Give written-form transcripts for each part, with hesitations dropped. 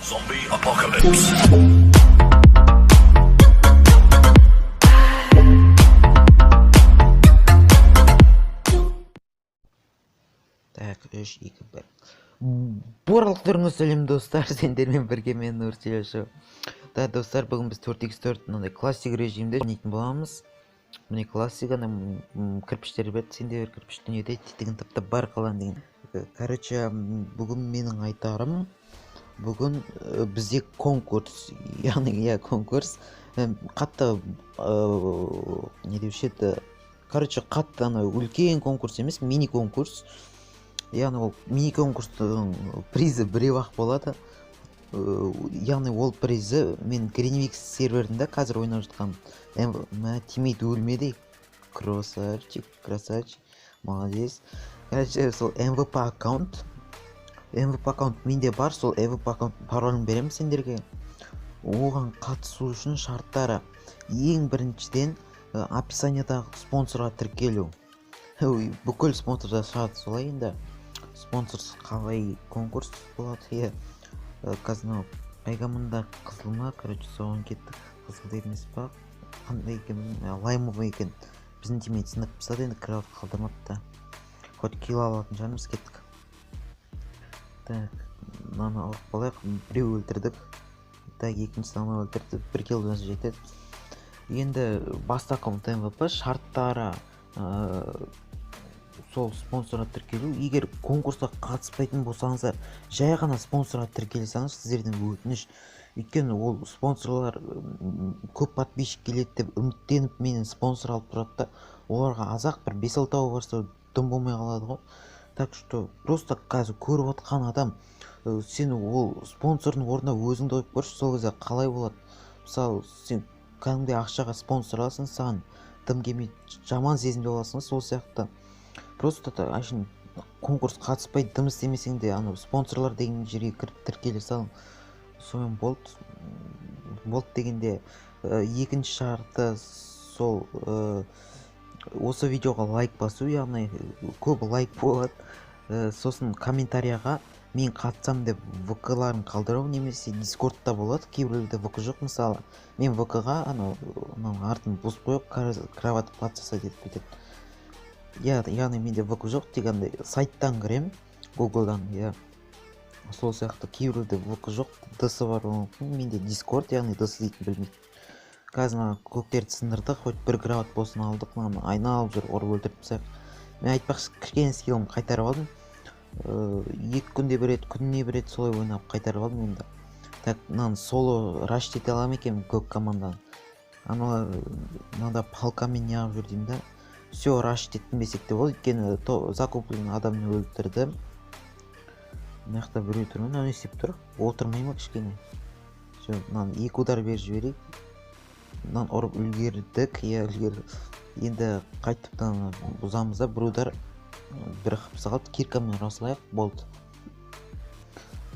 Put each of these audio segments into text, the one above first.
Zombie apocalypse. Так, 3, 2, 1. Барлықтарыңызға сәлем, достар, сендермен бірге мен Нұрсел Шоу. Да, достар, бүгін біз 4x4 мынандай классик режимде ойнайтын боламыз. Міне классик, ана кірпіштер берді, сенде бір кірпіш дүниеде тетігін тап бар қалан деген. Короче, бүгін менің айтарым, бүгін бізде конкурс, яғни иә конкурс. Қатты не деуші еді, короче, қатты ана үлкен конкурс емес, мини конкурс. Яғни ол мини конкурстың призі біреу-ақ болады. Яғни ол призі мен Greenwix серверінде қазір ойнап жатқан тиммейт өлмеді. Красавчик, красавчик, молодец. Короче, сол MVP аккаунт. MVP аккаунт менде бар, сол MVP аккаунт паролін беремін сендерге. Оған қатысу үшін шарттары: ең біріншіден, описаниядағы спонсорға тіркелу. Ой, бүкіл спонсорда шығады солай енді. Спонсорсыз қалай конкурс болады? Иә. Қазір мынау Айгамында қызыл ма? Короче, соған кеттік. Қызыл емес па? Қандай екен білмеймін. Лаймовый екен. Біздің тиммейт сынып тастады, енді кровать қалдырмапты. Хоть килл алатын шығармыз, кеттік. Так, мынаны ұрып қалайық. Біреу өлтірдік. Так, екіншісі анау өлтірді. Бір килл жетеді. Енді басты аккаунт MVP шарттары, сол спонсорға тіркелу. Егер конкурсқа қатыспайтын болсаңыздар, жай ғана спонсорға тіркелсеңіз, сіздерден өтініш. Өйткені ол спонсорлар, көп подписчик келеді деп үміттеніп менен спонсор алып тұрады да, оларға аз-ақ бір бес-алтауы барса дым болмай қалады ғой. Так что просто қазір көріп отқан адам, сен ол спонсордың орнына өзіңді қойып көрші, сол кезде қалай болады? Мысалы, сен кәдімгідей ақшаға спонсор аласың, саған дым келмейді, жаман сезімде боласың. Сол сияқты просто та әшейін конкурс қатыспай дым істемесең де, анау спонсорлар деген жерге кіріп тіркеле сал, сонымен болды. Болды дегенде, екінші шарты сол, осы видеоға лайк басу, яғни көп лайк болады. Сосын комментарияға мен қатысам деп ВК-ларын қалдыру, немесе Дискордта болады, кейбіреулерде ВК жоқ. Мысалы, мен ВК-ға анау мынаның артын бұзып қойып, кровать подсосать етіп кетеді. Иә, яғни менде ВК жоқ, тек андай сайттан кіремін, Гуглдан, иә. Сол сияқты кейбіреуде ВК жоқ, ДС бар болуы мүмкін. Менде Дискорд, яғни ДС дейтін білмейді. Қазір мына көктерді сындырдық, хоть бір кровать болсын алдық, мынаны айналып жүріп ұрып өлтіріп тастайық. Мен айтпақшы, кішкене скиллімді қайтарып алдым. 2 күнде бір рет, күніне бір рет солай ойнап қайтарып алдым енді. Так, мынаны соло раш ете аламын екен көк команданы. Аналар мынада палкамен неғып жүр деймін да. Все, раш еттім десек те болады, өйткені закупленный адамды өлтірді. Мына жақта біреу тұр ма? Мынау не істеп тұр? Отырмай ма кішкене? Все, мынаны екі удар беріп жіберейік. Мынаны ұрып үлгердік, иә, үлгердік. Енді қайтып мынаны бұзамыз да, бір удар, бір қыпсы қалды, киркамен ұра салайық, болды.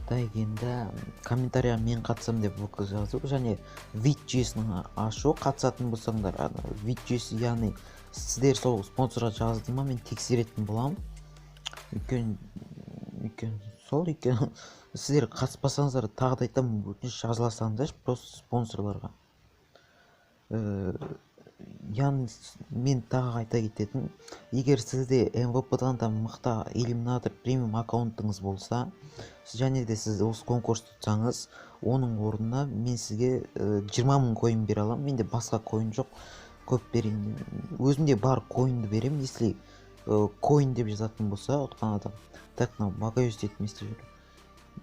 Так, енді комментарияға мен қатысамын деп ВК жазу және вид жүйесін ашу. Қатысатын болсаңдар, ана вид жүйесі, яғни сіздер сол спонсорға жазды ма, мен тексеретін боламын. Өйткені сол, өйткені сіздер қатыспасаңыздар, тағы да айтамын, өтініш жазылсаңдаршы просто спонсорларға. Яғни мен тағы айта кететін, егер сізде М В П-дан да мықты иллюминатор премиум аккаунтыңыз болса, және де сіз осы конкурсты ұтсаңыз, оның орнына мен сізге жиырма мың коин бере аламын. Менде басқа коин жоқ, көп берейін. Өзімде бар коинді беремін, если коин деп жазатын болса ұтқан адам. Так, мынау багаж дейтін не істеп жүр?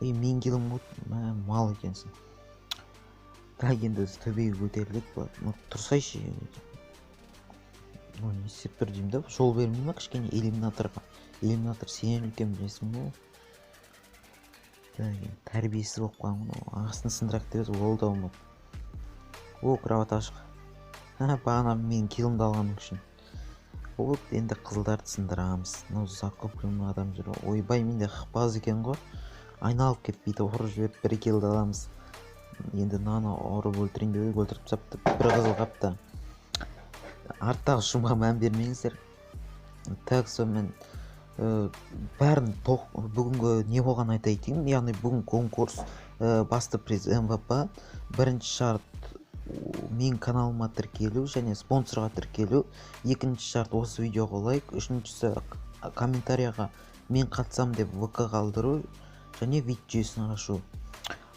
Ей, мен килым болды, мә, мал екенсің. Так, енді біз төбеге көтерілдік. Мына тұрсайшы. Мынау не істеп тұр деймін да, жол бермей ма кішкене иллюминаторға? Иллюминатор сенен үлкен, білесің бе? Так, енді тәрбиесіз болып қалған мынау. Ағасын сындырайық деп еді, ол да болмады. О, кровать ашық. Ха, бағана мен килымды алғаным үшін. Вот, енді қызылдарды сындырамыз. Мынау закупленный адам жүр. Ойбай, менде хпаз екен ғой. Айналып кетіп бүйтіп ұрып жіберіп бір килді аламыз. Енді мынаны ұрып өлтірейін деп өлтіріп тастапты. Бір қызыл қапты. Арттағы шумға мән бермеңіздер. Так, сонымен, бәрін бүгінгі не болғанын айта кетейін. Яғни бүгін конкурс. Басты приз МВП. Бірінші шарт мен каналыма тіркелу және спонсорға тіркелу. Екінші шарт осы видеоға лайк. Үшіншісі комментарияға мен қатысам деп ВК қалдыру және вид жүйесін ашу.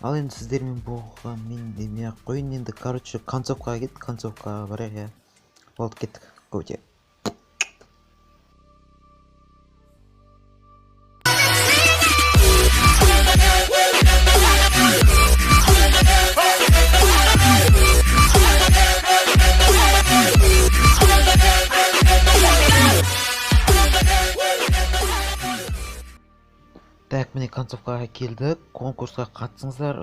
Ал енді сіздермен болған мен демей ақ қояйын. Енді короче концовкаға кеттік, концовкаға барайық, иә. Болды, кеттік. Көте. Так, міне концовкаға келдік. Конкурсқа қатысыңыздар,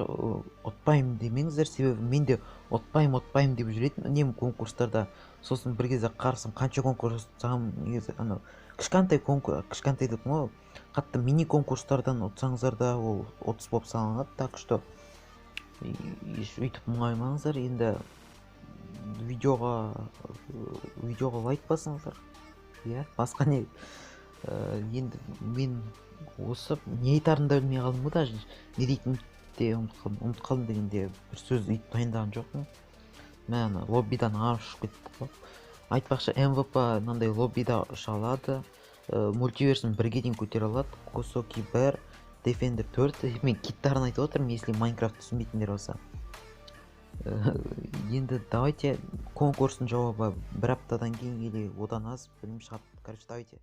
ұтпаймын демеңіздер, себебі мен де ұтпаймын деп жүретін үнемі конкурстарда. Сосын бір кезде қарасам, қанша конкурс ұтсам, негізі анау кішкентай конкурс, кішкентай деп ғой, қатты мини конкурстардан ұтсаңыздар да ол ұтыс болып саналады. Так что еш өйтіп мұңаймаңыздар. Енді видеоға лайк басыңыздар. Иә, басқа не? Енді мен осы не айтарымды да білмей қалдым ғой, даже не дейтінімді де ұмытып қалдым дегенде бір сөз өйтіп дайындаған жоқпын. Мә, ана лоббидан ары ұшып кеттік қой. Айтпақшы, МВП мынандай лоббида ұша алады, мультиверсін бірге дейін көтере алады, Косоки 1, Defender 4. Мен киттарын айтып отырмын, если Майнкрафт түсінбейтіндер болса. Енді давайте конкурстың жауабы бір аптадан кейін или одан аз білмеймін шығады. Короче, давайте.